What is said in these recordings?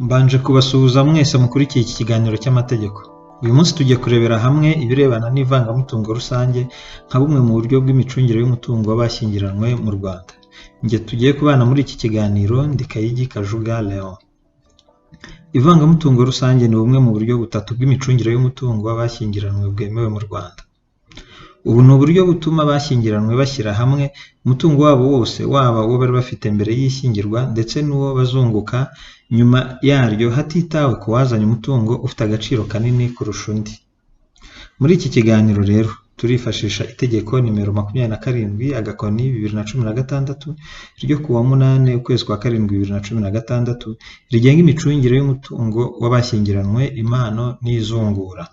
Mbanje kubasuhuza mwese mukurikiye iki kiganiro cy'amategeko. Uyu munsi tugiye kurebera hamwe ibirebana n'ivangamutungo rusange nka bumwe mu buryo bw'imicungire y'umutungo w'abashyingiranywe mu Rwanda. Njye tugiye kubana muri iki kiganiro ndi Kayigi Kajuga Leon. Ivangamutungo rusange ni bumwe mu buryo butatu bw'imicungire y'umutungo w'abashyingiranywe bwemewe mu Rwanda. Ubu ni uburyo butuma abashyingiranywe bashyira hamwe umutungo wabo wose, waba uwo bari bafite mbere y'ishyingirwa ndetse n'uwo bazunguka nyuma yaryo, hatitawe ku wazanye umutungo ufite agaciro kanini kurusha undi. Muri iki kiganiro rero turifashisha itegeko nimero 27/2016 ryo ku wa 8 ukwezi kwa 7 2016 rigenga imicungire y'umutungo w'abashyingiranywe, impano n'izungura.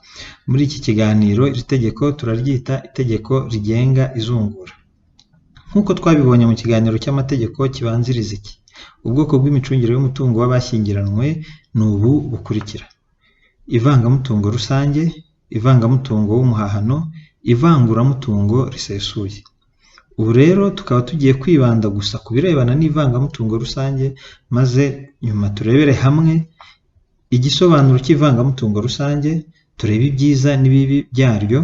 Muri iki kiganiro iri tegeko turaryita itegeko rigenga izungura. Nk'uko twabibonye mu kiganiro cy'amategeko kibanziriza iki, ubwoko bw'imicungire y'umutungo w'abashyingiranywe ni ubu bukurikira: ivangamutungo rusange, ivangamutungo w'umuhahano, ivanguramutungo risesuye. Ubu rero tukaba tugiye kwibanda gusa ku birebana n'ivangamutungo rusange, maze nyuma turebere hamwe igisobanuro cy'ivangamutungo rusange, turebe ibyiza n'ibibi byaryo,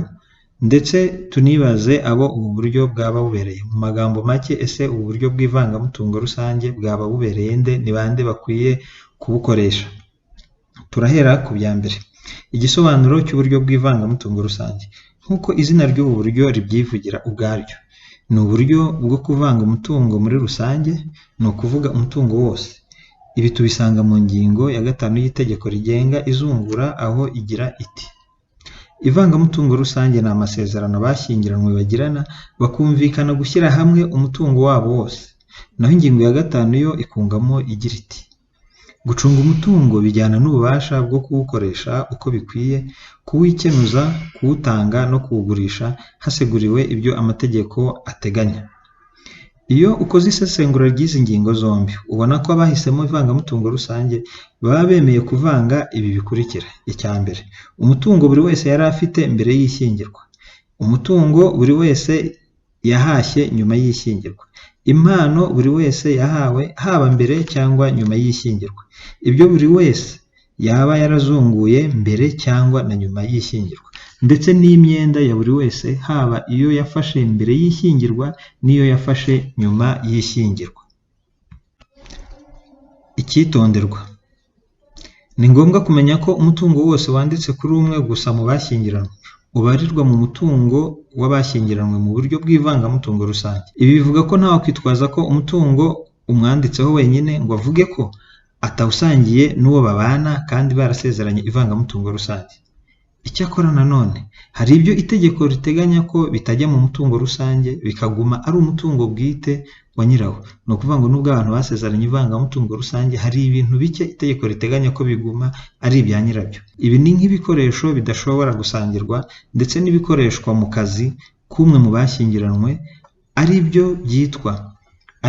ndetse tunibaze abo ubu buryo bwaba bubereye. Mu magambo make, ese ubu buryo bw'ivangamutungo rusange bwaba bubereye nde? Ni bande bakwiye kubukoresha? Turahera ku bya mbere, igisobanuro cy'uburyo bw'ivangamutungo rusange. Nk'uko izina ry'ubu buryo ribyivugira ubwaryo, ni uburyo bwo kuvanga umutungo muri rusange, ni ukuvuga umutungo wose. Ibi tubisanga mu ngingo ya 5 y'itegeko rigenga izungura, aho igira iti: ivangamutungo rusange ni amasezerano abashyingiranywe bagirana bakumvikana gushyira hamwe umutungo wabo wose. Naho ingingo ya 5 yo ikungamo igira iti: gucunga umutungo bijyana n'ububasha bwo kuwukoresha uko bikwiye, kuwikenuza, kuwutanga no kuwugurisha haseguriwe ibyo amategeko ateganya. Iyo ukoze isesengura ry'izi ngingo zombi, ubona ko abahisemo ivangamutungo rusange baba bemeye kuvanga ibi bikurikira: icya mbere, umutungo buri wese yari afite mbere y'ishyingirwa, umutungo buri wese yahashye nyuma y'ishyingirwa, impano buri wese yahawe haba mbere cyangwa nyuma y'ishyingirwa, ibyo buri wese yaba yarazunguye mbere cyangwa na nyuma y'ishyingirwa, ndetse n'imyenda ya buri wese haba iyo yafashe mbere y'ishyingirwa n'iyo yafashe nyuma y'ishyingirwa. Icyitonderwa: ni ngombwa kumenya ko umutungo wose wanditse kuri umwe gusa mu bashyingiranywe ubarirwa mu mutungo w'abashyingiranywe mu buryo bw'ivangamutungo rusange. Ibi bivuga ko ntawakwitwaza ko umutungo umwanditseho wenyine ngo avuge ko atawusangiye n'uwo babana kandi barasezeranye ivangamutungo rusange. Icyakora nanone hari ibyo itegeko riteganya ko bitajya mu mutungo rusange, bikaguma ari umutungo bwite wa nyirawo. Ni ukuvuga ngo nubwo abantu basezeranye ivangamutungo rusange, hari ibintu bike itegeko riteganya ko biguma ari ibya nyirabyo. Ibi ni nk'ibikoresho bidashobora gusangirwa ndetse n'ibikoreshwa mu kazi k'umwe mu bashyingiranywe, ari byo byitwa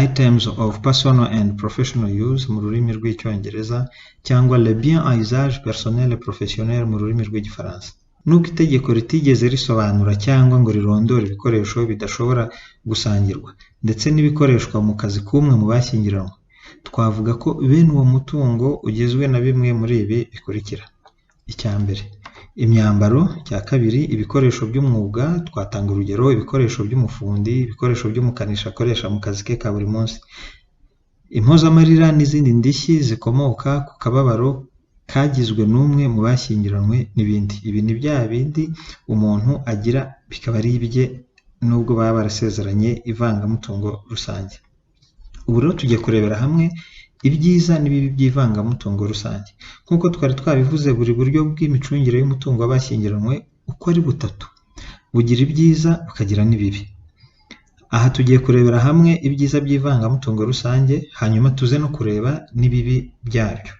items of personal and professional use mu rurimi rw'Icyongereza, cyangwa les biens à usage personnel et professionnel mu rurimi rw'Igifaransa. Nubwo itegeko ritigeze risobanura cyangwa ngo rirondore ibikoresho bidashobora gusangirwa ndetse n'ibikoreshwa mu kazi k'umwe mu bashyingiranywe, twavuga ko bene uwo mutungo ugizwe na bimwe muri ibi bikurikira: icya mbere, imyambaro; icya kabiri, ibikoresho by'umwuga, twatanga urugero ibikoresho by'umufundi, ibikoresho by'umukanishi akoresha mu kazi ke ka buri munsi, impozamarira n'izindi ndishyi zikomoka ku kababaro kagizwe n'umwe mu bashyingiranywe n'ibindi. Ibi ni bya bindi umuntu agira bikaba ari ibye nubwo baba barasezeranye ivangamutungo rusange. Ubu rero tugiye kurebera hamwe ibyiza n'ibibi by'ivangamutungo rusange. Nk'uko twari twabivuze, buri buryo bw'imicungire y'umutungo w'abashyingiranywe uko ari butatu bugira ibyiza bukagira n'ibibi. Aha tugiye kurebera hamwe ibyiza by'ivangamutungo rusange, hanyuma tuze no kureba n'ibibi byaryo.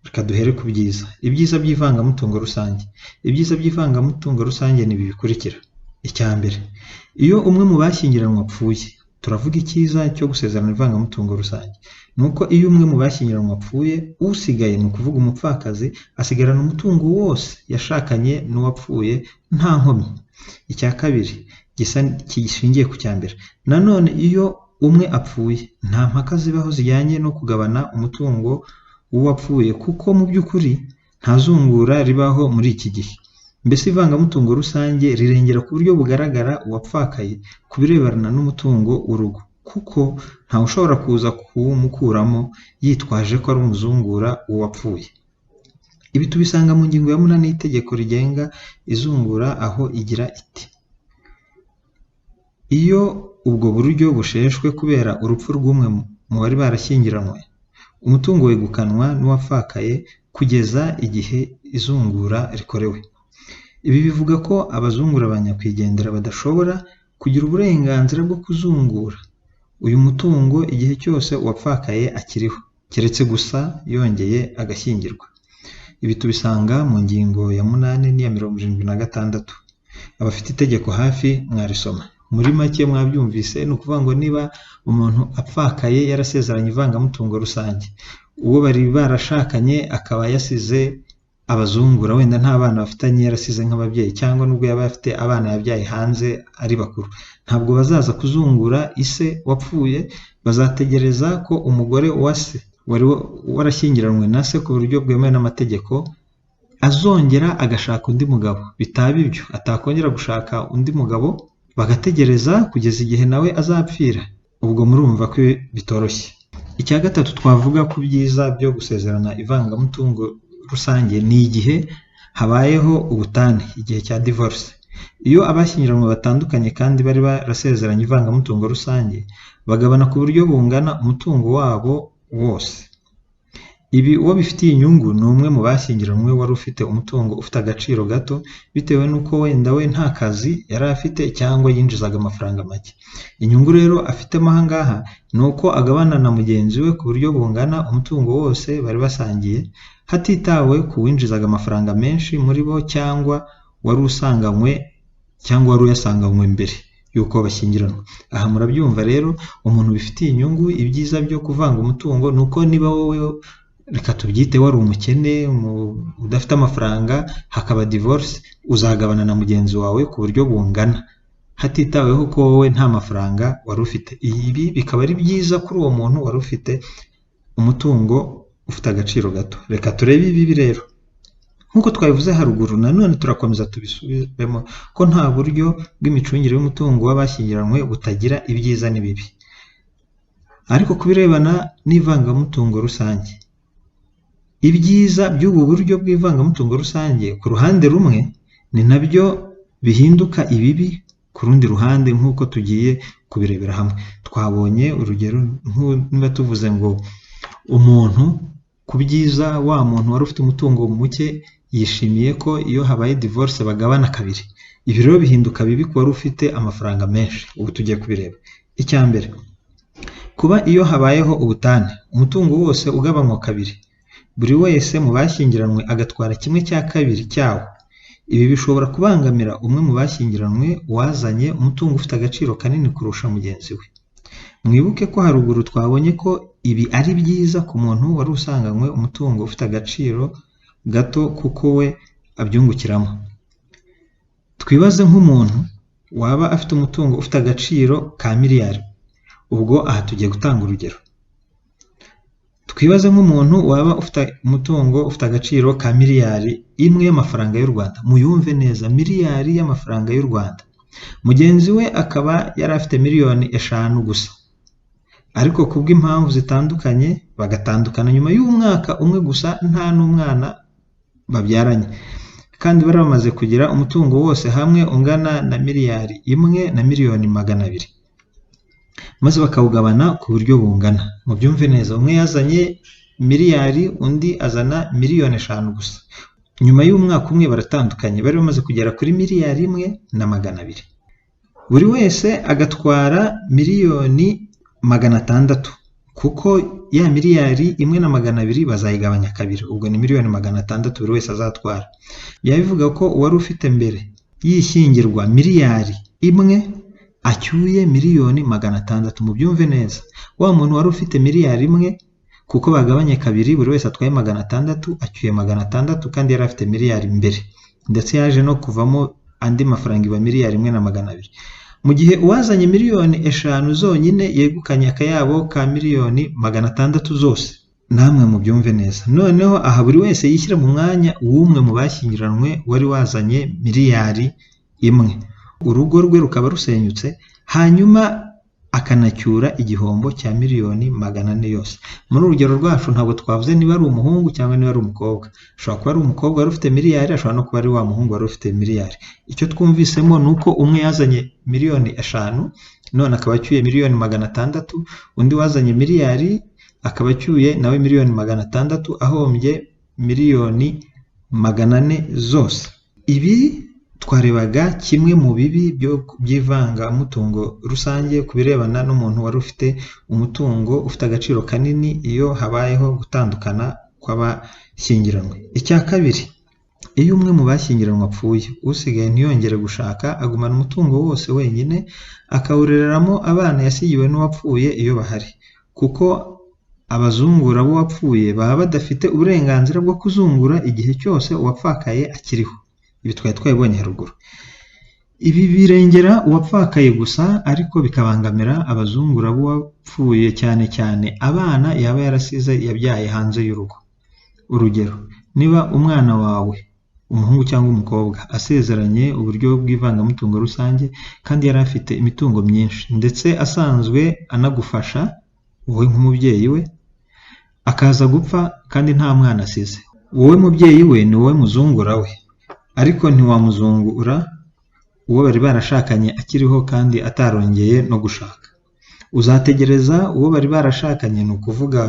Reka duhere ku byiza. Ibyiza by'ivangamutungo rusange. Ibyiza by'ivangamutungo rusange ni ibi bikurikira: icya mbere, iyo umwe mu bashyingiranywe apfuye, turavuga icyiza cyo gusezerana ivangamutungo rusange, ni uko iyo umwe mu bashyingiranywe apfuye, usigaye, ni ukuvuga umupfakazi, asigarana umutungo wose yashakanye n'uwapfuye nta nkomyi. Icya kabiri gisa gishingiye ku cya mbere, nanone iyo umwe apfuye nta mpaka zibaho zijyanye no kugabana umutungo. w'uwapfuye kuko mu by'ukuri nta zungura ribaho muri iki gihe. Mbese ivangamutungo rusange rirengera ku buryo bugaragara uwapfakaye ku birebana n'umutungo w'urugo, kuko ntawe ushobora kuza kuwumukuramo yitwaje ko ari umuzungura w'uwapfuye. Ibi tubisanga mu ngingo ya 8 y'itegeko rigenga izungura aho igira iti: iyo ubwo buryo busheshwe kubera urupfu rw'umwe mu bari barashyingiranywe, umutungo wegukanwa n'uwapfakaye kugeza igihe izungura rikorewe. Ibi bivuga ko abazungura ba nyakwigendera badashobora kugira uburenganzira bwo kuzungura uyu mutungo igihe cyose uwapfakaye akiriho, keretse gusa yongeye agashyingirwa. Ibi tubisanga mu ngingo ya 8 n'iya 76. Abafite itegeko hafi mwarisoma. Muri make mwabyumvise, ni ukuvuga ngo niba umuntu apfakaye yarasezeranye ivangamutungo rusange, uwo bari barashakanye akaba yasize abazungura, wenda nta bana bafitanye yarasize nk'ababyeyi, cyangwa nubwo yaba afite abana yabyaye hanze ari bakuru, ntabwo bazaza kuzungura ise wapfuye, bazategereza ko umugore wa se wari warashyingiranywe na se ku buryo bwemewe n'amategeko azongera agashaka undi mugabo. Bitaba ibyo atakongera gushaka undi mugabo, bagategereza kugeza igihe nawe azapfira. Ubwo murumva ko bitoroshye. Icya gatatu twavuga ku byiza byo gusezerana ivangamutungo rusange ni igihe habayeho ubutane, igihe cya divorce. Iyo abashyingiranywe batandukanye kandi bari barasezeranye ivangamutungo rusange, bagabana ku buryo bungana umutungo wabo wose. Ibi uwo bifitiye inyungu ni umwe mu bashyingiranywe wari ufite umutungo ufite agaciro gato, bitewe n'uko wenda we nta kazi yari afite cyangwa yinjizaga amafaranga make. Inyungu rero afitemo aha ngaha ni uko agabana na mugenzi we ku buryo bungana umutungo wose bari basangiye, hatitawe ku winjizaga amafaranga menshi muri bo cyangwa wari usanganywe cyangwa wari uyasanganywe mbere y'uko bashyingiranwa. Aha murabyumva rero, umuntu bifitiye inyungu ibyiza byo kuvanga umutungo ni uko niba wowe, reka tubyite, wari umukene udafite amafaranga, hakaba divorce, uzagabana na mugenzi wawe ku buryo bungana, hatitaweho ko wowe nta mafaranga wari ufite. Ibi bikaba ari byiza kuri uwo muntu wari ufite umutungo ufite agaciro gato. Reka turebe ibibi rero. Nk'uko twabivuze haruguru, nanone turakomeza tubisubiremo ko nta buryo bw'imicungire y'umutungo w'abashyingiranywe butagira ibyiza n'ibibi. Ariko ku birebana n'ivangamutungo rusange, ibyiza by'ubu buryo bw'ivangamutungo rusange ku ruhande rumwe ni nabyo bihinduka ibibi ku rundi ruhande, nk'uko tugiye kubirebera hamwe. Twabonye urugero niba tuvuze ngo umuntu ku byiza, wa muntu wari ufite umutungo muke yishimiye ko iyo habaye divorce bagabana kabiri. Ibi rero bihinduka bibi ku wari ufite amafaranga menshi. Ubu tugiye kubireba. Icya mbere, kuba iyo habayeho ubutane, umutungo wose ugabanywa kabiri, buri wese mu bashyingiranywe agatwara 1/2 cyawo. Ibi bishobora kubangamira umwe mu bashyingiranywe wazanye umutungo ufite agaciro kanini kurusha mugenzi we. Mwibuke ko haruguru twabonye ko ibi ari byiza ku muntu wari usanganywe umutungo ufite agaciro gato kuko we abyungukiramo. Twibaze nk'umuntu waba afite umutungo ufite agaciro ka miliyari. Ubwo aha tugiye gutanga urugero. Twibaze nk'umuntu waba ufite umutungo ufite agaciro ka miliyari 1 y'amafaranga y'u Rwanda. Muyumve neza, miliyari y'amafaranga y'u Rwanda. Mugenzi we akaba yari afite miliyoni 5 gusa. Ariko kubw'impamvu zitandukanye bagatandukana nyuma y'umwaka umwe gusa, nta n'umwana babyaranye, kandi bari bamaze kugira umutungo wose hamwe ungana na miliyari 1 na miliyoni 200, maze bakawugabana ku buryo bungana. Mubyumve neza, umwe yazanye miliyari, undi azana miliyoni 5 gusa. Nyuma y'umwaka umwe baratandukanye, bari bamaze kugera kuri miliyari 1 na 200. Buri wese agatwara miliyoni 600, kuko ya miliyari 1 na 200 bazayigabanya kabiri, ubwo ni miliyoni 600 buri wese azatwara. Byaba bivuga ko uwari ufite mbere yishyingirwa miliyari 1 acyuye miliyoni 600. Mubyumve neza, wa muntu wari ufite miliyari 1, kuko bagabanye kabiri, buri wese atwaye 600, acyuye 600 kandi yari afite miliyari mbere, ndetse yaje no kuvamo andi mafaranga iba miliyari 1 na 200. Mu gihe uwazanye miliyoni 5 zonyine yegukanye akayabo ka miliyoni 600 zose. Namwe mubyumve neza. Noneho aha buri wese yishyira mu mwanya w'umwe mu bashyingiranywe wari wazanye 1 miliyari, urugo rwe rukaba rusenyutse, hanyuma akanacyura igihombo cya miliyoni 400 yose. Muri urugero rwacu ntabwo twavuze niba ari umuhungu cyangwa niba ari umukobwa. Ashobora kuba ari umukobwa wari ufite miliyari, ashobora no kuba ari wa muhungu wari ufite miliyari. Icyo twumvisemo ni uko umwe yazanye miliyoni 5 none akaba acyuye miliyoni 600, undi wazanye miliyari akaba acyuye nawe miliyoni 600, ahombye miliyoni 400 zose. Ibi twarebaga kimwe mu bibi by'ivangamutungo rusange ku birebana n'umuntu wari ufite umutungo ufite agaciro kanini iyo habayeho gutandukana kw'abashyingiranywe. Icya kabiri, iyo umwe mu bashyingiranywe apfuye, usigaye ntiyongere gushaka, agumana umutungo wose wenyine, akawurereramo abana yasigiwe n'uwapfuye iyo bahari, kuko abazungura b'uwapfuye baba badafite uburenganzira bwo kuzungura igihe cyose uwapfakaye akiriho. Ibi twari twabibonye haruguru. Ibi birengera uwapfakaye gusa, ariko bikabangamira abazungura b'uwapfuye, cyane cyane abana yaba yarasize yabyaye hanze y'urugo. Urugero, niba umwana wawe, umuhungu cyangwa umukobwa, asezeranye uburyo bw'ivangamutungo rusange kandi yari afite imitungo myinshi ndetse asanzwe anagufasha wowe nk'umubyeyi we, akaza gupfa kandi nta mwana asize, wowe mubyeyi we ni wowe muzungura we, ariko ntiwamuzungura uwo bari barashakanye akiriho kandi atarongeye no gushaka. Uzategereza uwo bari barashakanye, ni ukuvuga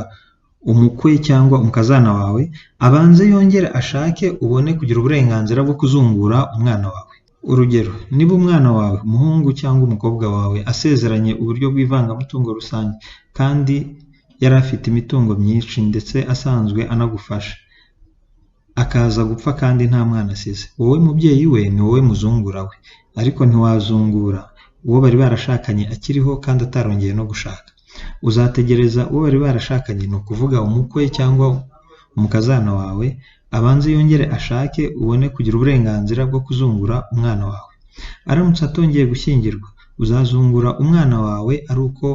umukwe cyangwa umukazana wawe, abanze yongere ashake, ubone kugira uburenganzira bwo kuzungura umwana wawe. Urugero, niba umwana wawe, umuhungu cyangwa umukobwa wawe, asezeranye uburyo bw'ivangamutungo rusange kandi yari afite imitungo myinshi ndetse asanzwe anagufasha, akaza gupfa kandi nta mwana asize, wowe mubyeyi we ni wowe muzungura we, ariko ntiwazungura uwo bari barashakanye akiriho kandi atarongeye no gushaka. Uzategereza uwo bari barashakanye, ni ukuvuga umukwe cyangwa umukazana wawe, abanze yongere ashake, ubone kugira uburenganzira bwo kuzungura umwana wawe. Aramutse atongeye gushyingirwa, uzazungura umwana wawe ari uko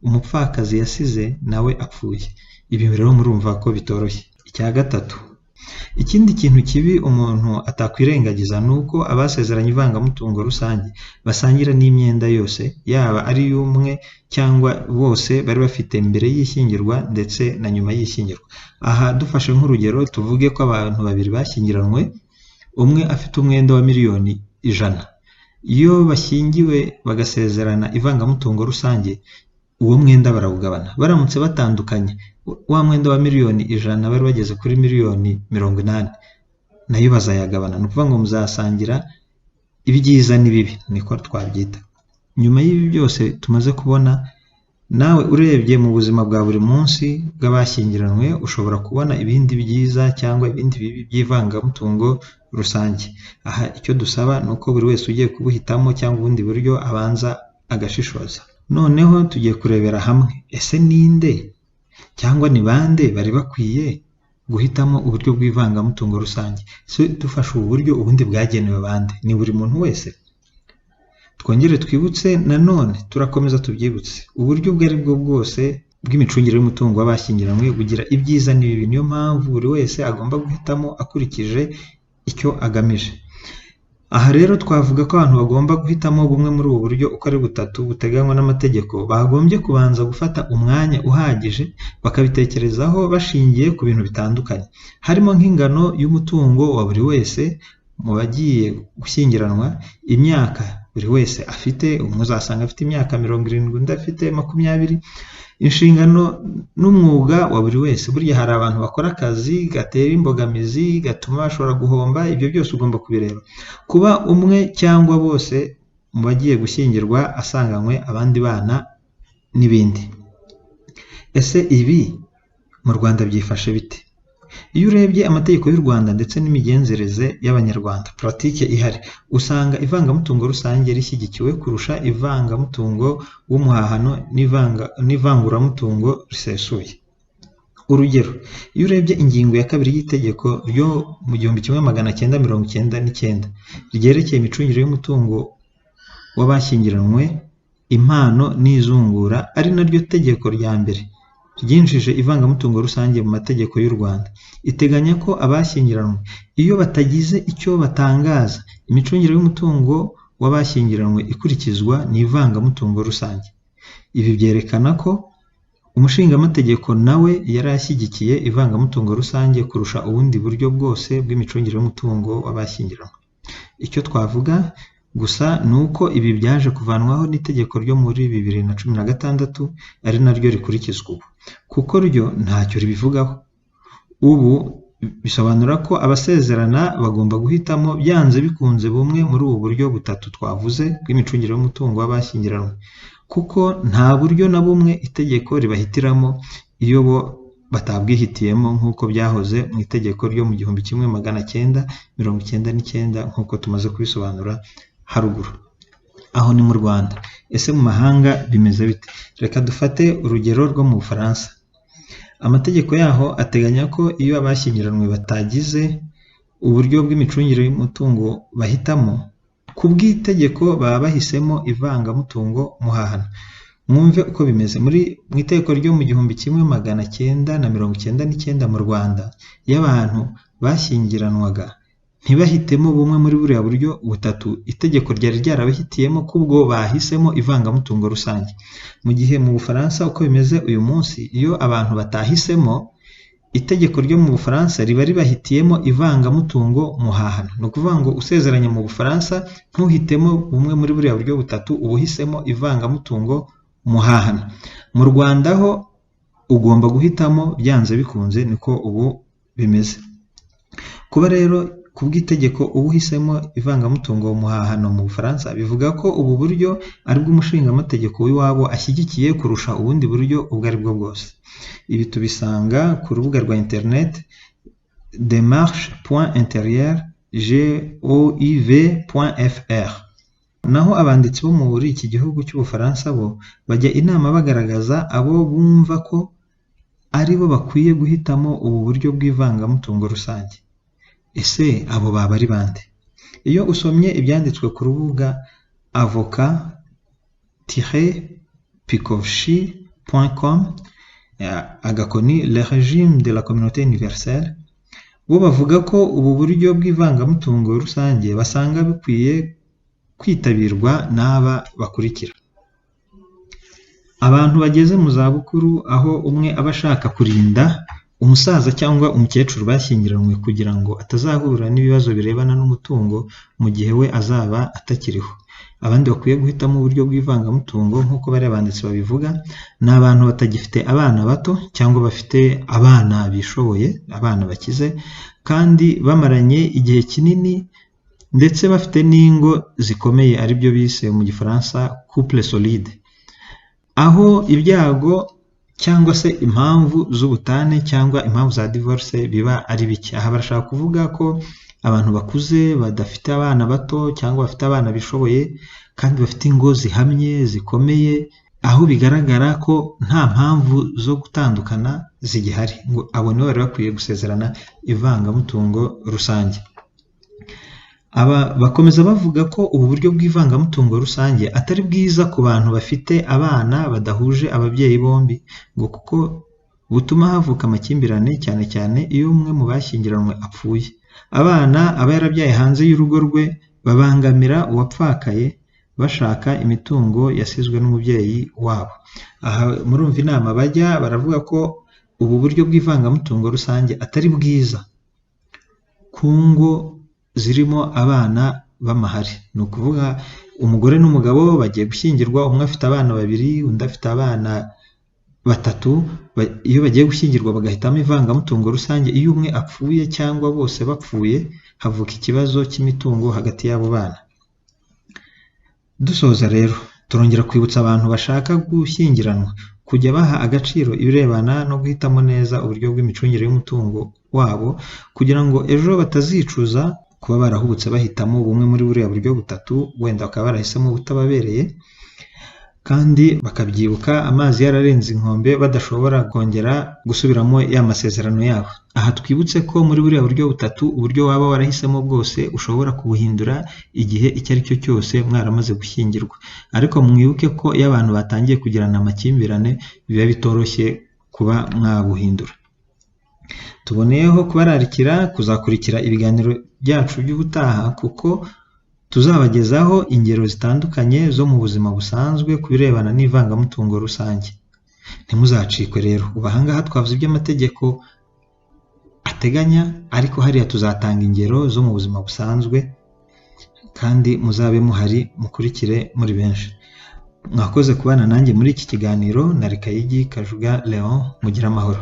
umupfakazi yasize nawe apfuye. Ibi rero murumva ko bitoroshye. Icya gatatu, ikindi kintu kibi umuntu atakwirengagiza ni uko abasezeranye ivangamutungo rusange basangira n'imyenda yose, yaba ari iy'umwe cyangwa bose bari bafite mbere y'ishyingirwa ndetse na nyuma y'ishyingirwa. Aha dufashe nk'urugero, tuvuge ko abantu babiri bashyingiranywe, umwe afite umwenda wa miliyoni 100. Iyo bashyingiwe bagasezerana ivangamutungo rusange, uwo mwenda barawugabana. Baramutse batandukanye, wa mwenda wa miliyoni 100 bari bageze kuri miliyoni 80, nayo bazayagabana. Ni ukuvuga ngo muzasangira ibyiza n'ibibi, niko twabyita. Nyuma y'ibi byose tumaze kubona, nawe urebye mu buzima bwa buri munsi bw'abashyingiranywe, ushobora kubona ibindi byiza cyangwa ibindi bibi by'ivangamutungo rusange. Aha icyo dusaba ni uko buri wese ugiye kubuhitamo cyangwa ubundi buryo abanza agashishoza. Noneho tugiye kurebera hamwe, ese ninde cyangwa ni bande bari bakwiye guhitamo uburyo bw'ivangamutungo rusange? Ese dufashe ubu buryo ubundi bwagenewe bande? Ni buri muntu wese? Twongere twibutse nanone, turakomeza tubyibutse, uburyo ubwo ari bwo bwose bw'imicungire y'umutungo w'abashyingiranywe bugira ibyiza n'ibibi. Niyo mpamvu buri wese agomba guhitamo akurikije icyo agamije. Aha rero twavuga ko abantu bagomba guhitamo bumwe muri ubu buryo uko ari butatu buteganywa n'amategeko, bagombye kubanza gufata umwanya uhagije bakabitekerezaho bashingiye ku bintu bitandukanye, harimo nk'ingano y'umutungo wa buri wese mu bagiye gushyingiranwa, imyaka buri wese afite, umwe uzasanga afite imyaka 70, undi afite 20, inshingano n'umwuga wa buri wese. Burya hari abantu bakora akazi gatera imbogamizi gatuma bashobora guhomba, ibyo byose ugomba kubireba. Kuba umwe cyangwa bose mu bagiye gushyingirwa asanganywe abandi bana n'ibindi. Ese ibi mu Rwanda byifashe bite? Iyo urebye amategeko y'u Rwanda ndetse n'imigenzereze y'Abanyarwanda, pratique ihari, usanga ivangamutungo rusange rishyigikiwe kurusha ivangamutungo w'umuhahano n'ivanguramutungo risesuye. Urugero, iyo urebye ingingo ya 2 y'itegeko ryo mu 1999 ryerekeye imicungire y'umutungo w'abashyingiranywe, impano n'izungura, ari naryo tegeko rya mbere ryinjije ivangamutungo rusange mu mategeko y'u Rwanda. Iteganya ko abashyingiranywe iyo batagize icyo batangaza, imicungire y'umutungo w'abashyingiranywe ikurikizwa n'ivangamutungo rusange. Ibi byerekana ko umushingamategeko nawe yari ashyigikiye ivangamutungo rusange kurusha ubundi buryo bwose bw'imicungire y'umutungo w'abashyingiranywe. Icyo twavuga gusa ni uko ibi byaje kuvanwaho n'itegeko ryo muri 2016, ari naryo rikurikizwa ubu, kuko ryo ntacyo ribivugaho. Ubu bisobanura ko abasezerana bagomba guhitamo byanze bikunze bumwe muri ubu buryo butatu twavuze bw'imicungire y'umutungo w'abashyingiranywe, kuko nta buryo na bumwe itegeko ribahitiramo iyo bo batabwihitiyemo, nk'uko byahoze mu itegeko ryo mu 1999, nk'uko tumaze kubisobanura haruguru. Aho ni mu Rwanda. Ese mu mahanga bimeze bite? Reka dufate urugero rwo mu Bufaransa. Amategeko yaho ateganya ko iyo abashyingiranywe batagize uburyo bw'imicungire y'umutungo bahitamo, ku bw'itegeko baba bahisemo ivangamutungo muhahano. Mwumve uko bimeze. Mu itegeko ryo mu 1999 mu Rwanda, iyo abantu bashyingiranwaga ntibahitemo bumwe muri buriya buryo butatu, itegeko ryari ryarabahitiyemo kubwo bahisemo ivangamutungo rusange. Mu gihe mu Bufaransa uko bimeze uyu munsi, iyo abantu batahisemo, itegeko ryo mu Bufaransa riba ribahitiyemo ivangamutungo muhahano. Ni ukuvuga ngo usezeranye mu Bufaransa ntuhitemo bumwe muri buriya buryo butatu, uba uhisemo ivangamutungo muhahano. Mu Rwanda ho ugomba guhitamo byanze bikunze, niko ubu bimeze. Kuba rero ku bw'itegeko uba uhisemo ivangamutungo muhahano mu Bufaransa, bivuga ko ubu buryo ari bw'umushingamategeko w'iwabo ashyigikiye kurusha ubundi buryo ubwo ari bwo bwose. Ibi tubisanga ku rubuga rwa internet demarche.interieure.gouv.fr. Naho abanditsi bo muri iki gihugu cy'Ubufaransa bo bajya inama bagaragaza abo bumva ko ari bo bakwiye guhitamo ubu buryo bw'ivangamutungo rusange. Ese abo baba ari bande? Iyo usomye ibyanditswe ku rubuga avocat-picovschi.com agakoni le régime de la communauté universelle, bo bavuga ko ubu buryo bw'ivangamutungo rusange basanga bukwiye kwitabirwa n'aba bakurikira: abantu bageze mu zabukuru, aho umwe aba ashaka kurinda umusaza cyangwa umukecuru bashyingiranywe kugira ngo atazahura n'ibibazo birebana n'umutungo mu gihe we azaba atakiriho. Abandi bakwiye guhitamo uburyo bw'ivangamutungo nk'uko bariya banditsi babivuga, ni abantu batagifite abana bato cyangwa bafite abana bishoboye, abana bakize, kandi bamaranye igihe kinini ndetse bafite n'ingo zikomeye, aribyo bise mu Gifaransa couple solide, aho ibyago cyangwa se impamvu z'ubutane cyangwa impamvu za divorce biba ari bike. Aha barashaka kuvuga ko abantu bakuze badafite abana bato cyangwa bafite abana bishoboye kandi bafite ingo zihamye zikomeye, aho bigaragara ko nta mpamvu zo gutandukana zigihari, ngo abo nibo bari bakwiye gusezerana ivangamutungo rusange. Aba bakomeza bavuga ko ubu buryo bw'ivangamutungo rusange atari bwiza ku bantu bafite abana badahuje ababyeyi bombi, ngo kuko butuma havuka amakimbirane, cyane cyane iyo umwe mu bashyingiranywe apfuye. Abana aba yarabyaye hanze y'urugo rwe babangamira uwapfakaye bashaka imitungo yasizwe n'umubyeyi wabo. Aha murumva inama bajya baravuga ko ubu buryo bw'ivangamutungo rusange atari bwiza ku ngo zirimo abana b'amahari. Ni ukuvuga umugore n'umugabo bagiye gushyingirwa, umwe afite abana babiri, undi afite abana batatu, iyo bagiye gushyingirwa bagahitamo ivangamutungo rusange, iyo umwe apfuye cyangwa bose bapfuye havuka ikibazo cy'imitungo hagati y'abo bana. Dusoza rero turongera kwibutsa abantu bashaka gushyingiranwa kujya baha agaciro ibirebana no guhitamo neza uburyo bw'imicungire y'umutungo wabo, kugira ngo ejo batazicuza kuba barahubutse bahitamo bumwe muri buriya buryo butatu, wenda bakaba barahisemo ubutababereye, kandi bakabyibuka amazi yararenze inkombe badashobora kongera gusubiramo ya masezerano yabo. Aha twibutse ko muri buriya buryo butatu, uburyo waba warahisemo bwose ushobora kubuhindura igihe icyo ari cyo cyose mwaramaze gushyingirwa. Ariko mwibuke ko iyo abantu batangiye kugirana amakimbirane biba bitoroshye kuba mwabuhindura. Tuboneyeho kubararikira kuzakurikira ibiganiro byacu by'ubutaha, kuko tuzabagezaho ingero zitandukanye zo mu buzima busanzwe ku birebana n'ivangamutungo rusange. Ntimuzacikwe rero. Ubu aha ngaha twavuze iby'amategeko ateganya, ariko hariya tuzatanga ingero zo mu buzima busanzwe, kandi muzabe muhari mukurikire muri benshi. Mwakoze kubana nanjye muri iki kiganiro na Kayigi Kajuga Leon, mugire amahoro.